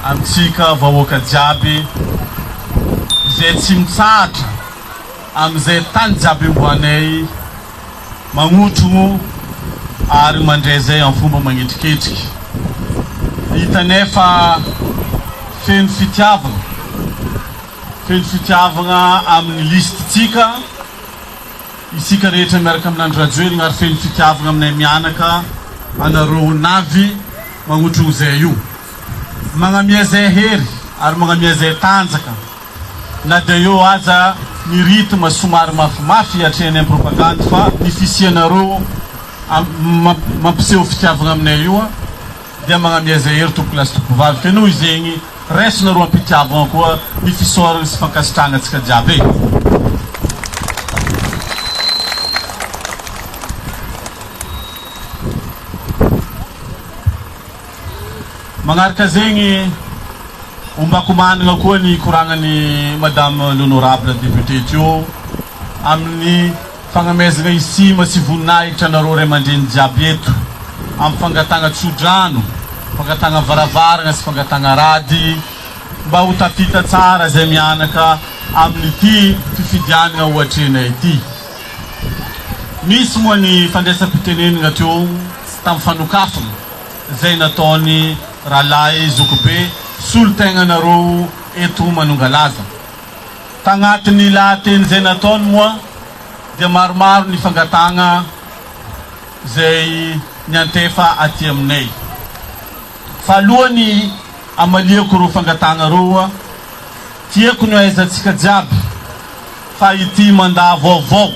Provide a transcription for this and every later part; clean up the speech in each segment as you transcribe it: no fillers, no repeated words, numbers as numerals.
amintsika vahoaka jiaby izay tsy mitsahatra amin'izay tany jiaby omboanay magnotrogno ary mandray izay amin'ny fomba magnetriketriky. Hitanay fa feno fitiavagna, feno fitiavagna amin'ny listintsika isika rehetra miaraka amin'i Andry Rajoelina ary feno fitiavagna aminay mianaka anareo navy magnotrogno izay io. Magnamia izay hery ary magnamia izay tanjaka. Na dia eo aza ny rythme somary mafimafy iatrehanay propagandy fa ny fisianareo mampiseho fitiavagna aminay io dia magnamia izay hery tompokolahy sy tompokovavy ke noho izegny raisonareo am-pitiavagna koa ny fisaoragna sy fankasitrahagna antsika jiaby e! Magnaraka zegny, ombako managna koa ny koragnan'i Madame l'Honorable Député teo amin'ny fagnamezagna isima sy voninahitra anareo ray aman-dreny jiaby eto amin'ny fangatagna tso-drano, fangatagna varavaragna sy fangatagna rady mba ho tafita tsara zay mianaka amin'ity fifidianagna ho atrehinay ity. Nisy moa ny fandraisam-pitenenagna teo tamin'ny fanokafagna. Izay nataony rahalahy zokibe solontegnanareo eto Manongalaza. Tagnatin'ny lahateny izay nataony moa dia maromaro ny fangatahagna izay niantefa aty aminay. Fa alohan'ny hamaliako ireo fangatahagna ireo, tiako ny hahaizantsika jiaby fa ity mandat vaovao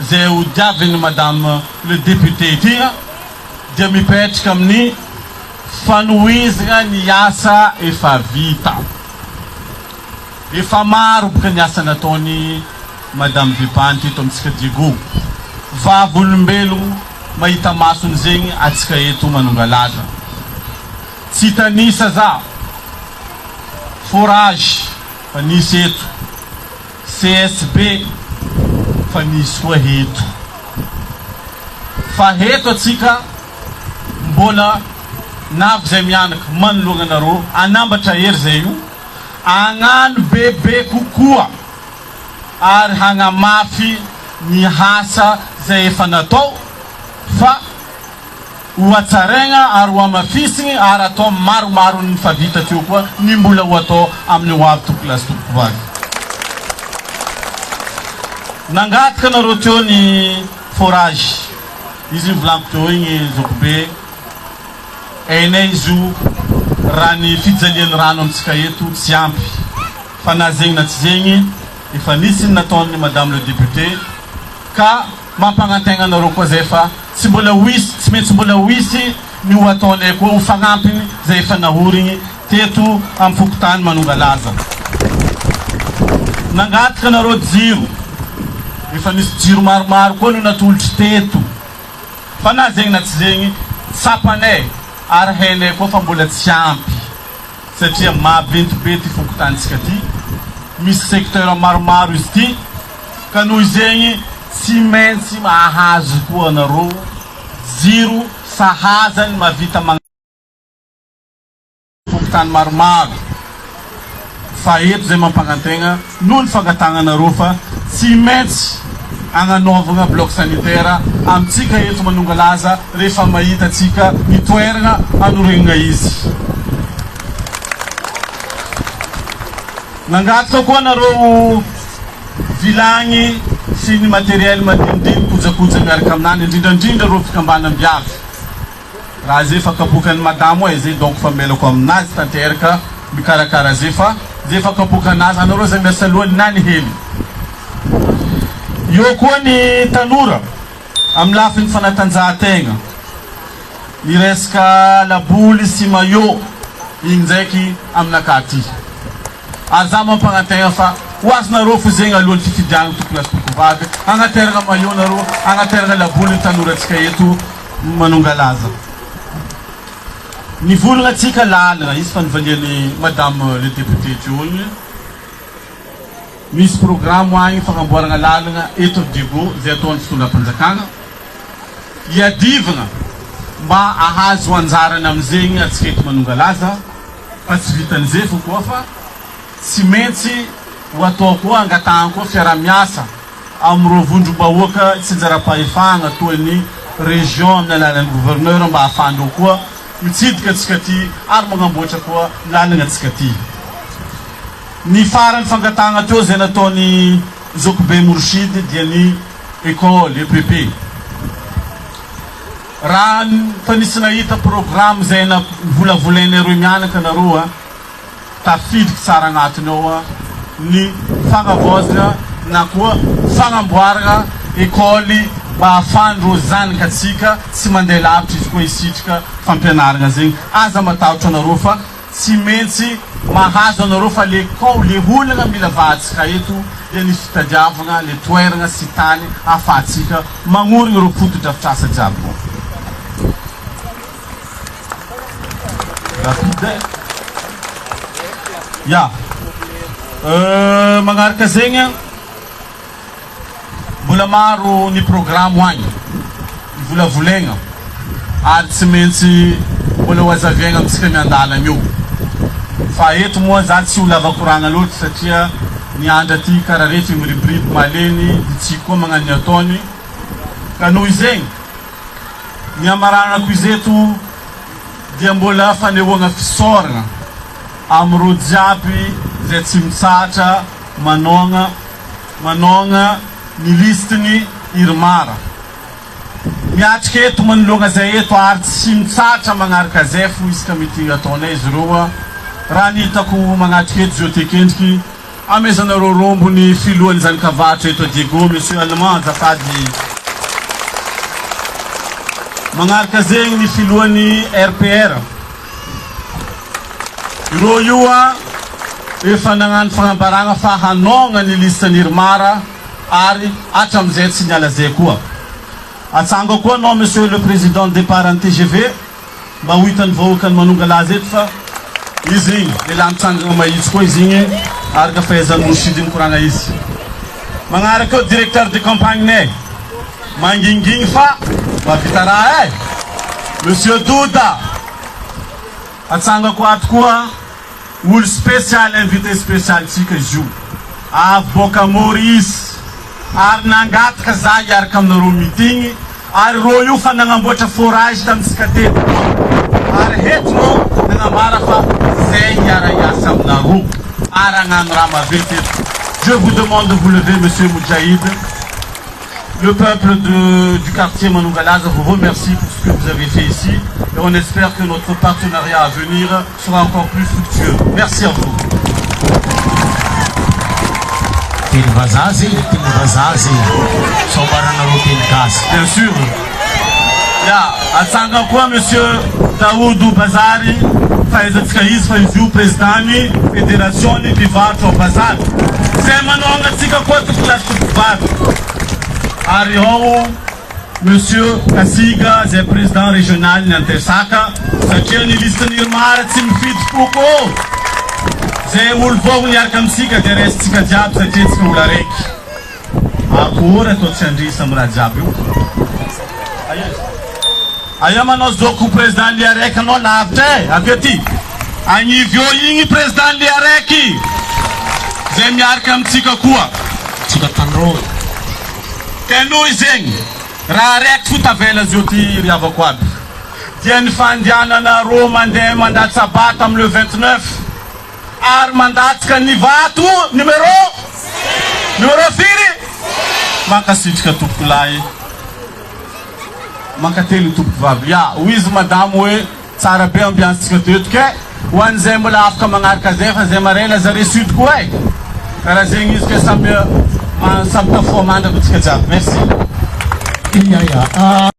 izay ho diavin'ny Madame le député ity dia mipetraka amin'ny fanohizana ny asa efa vita. Efa maro boka ny asa nataon'i Madame Vipany teto amintsika Diego. Vavolombelogno mahita masony zegny atsika eto Manongalaza. Tsy hitanisa za. Forage fa nisy eto. CSB fa nisy koa eto. Fa eto atsika mbola navy zay mianaka manoloana anareo anambatra hery zay io agnano bebe kokoa ary hagnamafy ny asa zay efa natao fa Ho hatsaraigna ary ho hamafisigny ary atao maromaro ny fa vita teo koa ny mbola ho atao amin'ny ho avy tompokolahy sy tompokovavy. Nangataka anareo teo ny forage, izy nivolaniko teo igny zokibe, hainay izy io raha ny fijalian'ny rano amintsika eto tsy ampy fa na zegny na tsy zegny efa nisy ny nataon'ny madame le député ka Mampagnantegna anareo koa zay fa tsy mbola ho hisy, tsy maintsy mbola ho hisy ny ho ataonay koa ho fagnampiny zay efa nahorigny teto am fokontany Manongalaza. Nangataka anareo jiro, efa nisy jiro maromaro koa no natolotry teto fa na zegny na tsy zegny tsapanay ary hainay koa fa mbola tsy ampy satria maventy be ty fokontanintsika ty, misy secteur maromaro izy ty. Ka noho izegny tsy maintsy mahazo koa anareo jiro sahaza ny mahavita magnano fokontany maromaro fa eto zay mampagnantegna noho ny fangatagnanareo fa tsy maintsy agnanaovagna bloc sanitaire amintsika eto Manongalaza rehefa mahita antsika ny toeragna hanoregnana izy. Nangataka koa nareo vilagny sy ny matériel madinidiny kojakoja miaraka aminany indrindra indrindra reo fikambanam-biavy. Raha ze fa kapokan'i madamo e ze donc fa melako aminazy tanteraka mikarakara ze fa ze fa kapokan'azy anareo zay miasa loha na ny hely. Eo koa ny tanora amin'ny lafiny fanatanjahan-tegna. Ny resaka laboly sy maillot igny ndraiky aminakahy aty. Ary za mampagnantegna fa ho azonareo fo zegny alohan'ny fifidianana tokony azo toko vavy agnateragna maillot nareo, agnateragna laboly ny tanorantsika eto Manongalaza. Nivolagna atsika lalagna, izy fa nivalian'i madame le député teo igny. Misy programme agny fagnamboaragna lalagna eto Diego izay ataon'ny fitondram-panjakagna. Iadivagna mba ahazo anjarany amin'izegny atsika eto Manongalaza. Fa tsy vitan'izay fo koa fa tsy maintsy ho atao koa angatahana koa fiaraha-miasa amin'ireo vondrom-bahoaka itsinjaram-pahefahana toa ny région amin'ny alalan'ny gouverneur mba ahafahan'ireo koa mitsidika antsika aty ary magnamboatra koa lalagna antsika aty. Ny farany fangatahana teo izay nataon'i Zokibe Mourchid dia ny école, EPP. Raha fa nisy nahita programme izay novolavolainareo mianaka nareo a, tafiditry tsara agnatiny ao a ny fagnavaozana na koa fagnamboarana école mba ahafahan'ireo zanakatsika tsy mandeha lavitra izy koa hisitrika fampianarana zegny. Aza matahotra anareo fa tsy maintsy mahazo anareo fa le kao le olagna mila vahantsika eto dia ny fitadiavagna le toeragna sy tany ahafahantsika magnorigna ireo fotodrafitrasa jiaby reo. Rapide eh. Ya. Euh, magnaraka zegny an, mbola maro ny programme agny, ny volavolaigna ary tsy maintsy mbola ho azavaigna amintsika miandalagna eo. Fa eto moa za tsy ho lava koragna loatra satria ny andra aty karaha refy miribiriby malemy, ditsy koa magnano ny ataony. Ka noho izegny, Ny hamaranako izy eto dia mbola fanehoana fisaorana amin'ireo jiaby izay tsy mitsahatra manaogna manaogna ny lisitiny IRMAR. Miatrika eto manoloana izay eto ary tsy mitsahatra magnaraka izay fo isaka meeting ataonay izy ireo. Raha ny hitako magnatrika eto zao tekendriky Amezanareo rombo ny filohan'ny zanak'avaratra eto Diego Monsieur Allemand azafady. Magnaraka zegny ny filohan'ny RPR. Ireo io a efa nagnano fagnambaragna fa hanôgna ny liste ny IRMAR ary hatramizay tsy niala zay koa. Atsanga koa anao Monsieur le Président départ an'ny tgv. Mba ho hitan'ny vahoakan'i Manongalaza eto fa izy igny, lehilahy mitsangana mahitsy koa izy igny araka fahaizan'i Mourchid mikoragna izy. Magnaraka eo directeur de campagne-nay, mangingigny fa mahavita raha eh! Monsieur Doda, atsangako ato koa olo spécial, invité spécial-tsika izy io, avy boaka Maurice ary nangataka za hiaraka aminareo meeting. Ary rô io fa nagnamboatra forage tamintsika teto ary heto rô nagnambara fa zay hiara hiasa aminarô ary hagnano raha maventy eto. Je vous demande de vous lever Monsieur Moudjahid. Le peuple de du quartier Manongalaza vous remercie pour ce que vous avez fait ici et on espère que notre partenariat à venir sera encore plus fructueux. Merci à vous. Teny vazaha zegny, teny vazaha zegny. Sao ambaranareo teny gasy. Bien sûr. Ya, atsangako koa Monsieur Daoudou Bazary, fahaizantsika izy fa izy io président-ny fédération-ny mpivarotra ao Bazary. Zay manohagna antsika koa tompokolahy sy tompokovavy. Ary ao Monsieur Kasiga zay président régional ny Antesaka satria ny liste ny IRMAR tsy mifidy foko ô! Zay olo vao niaraka amintsika dia raisintsika jiaby satria tsika olo araiky. Akory atao tsy andrisa am raha jiaby io. Aia manao zoko président le araiky anao lavitra e! Avy aty agnivo eo igny président le araiky zay miaraka amintsika koa. Tsika tandrôgna. Tenoy zegny, raha araiky fo tavela zio ty ry havako aby, dia ny fandianana rô mandeha mandatsa-bato am le 29 ary mandatsaka ny vato numéro numéro firy? Mankasitraka tompokolahy, mankateligny tompokovavy. Ya, hoy izy madamo hoe tsara be ambiance tsika teto ke, ho an'izay mbola afaka magnaraka zay fa zay maray lazare sud koa e! Karaha zegny izy ke samy samy tafoha mandraka tsika jiaby. Merci. Ya ya.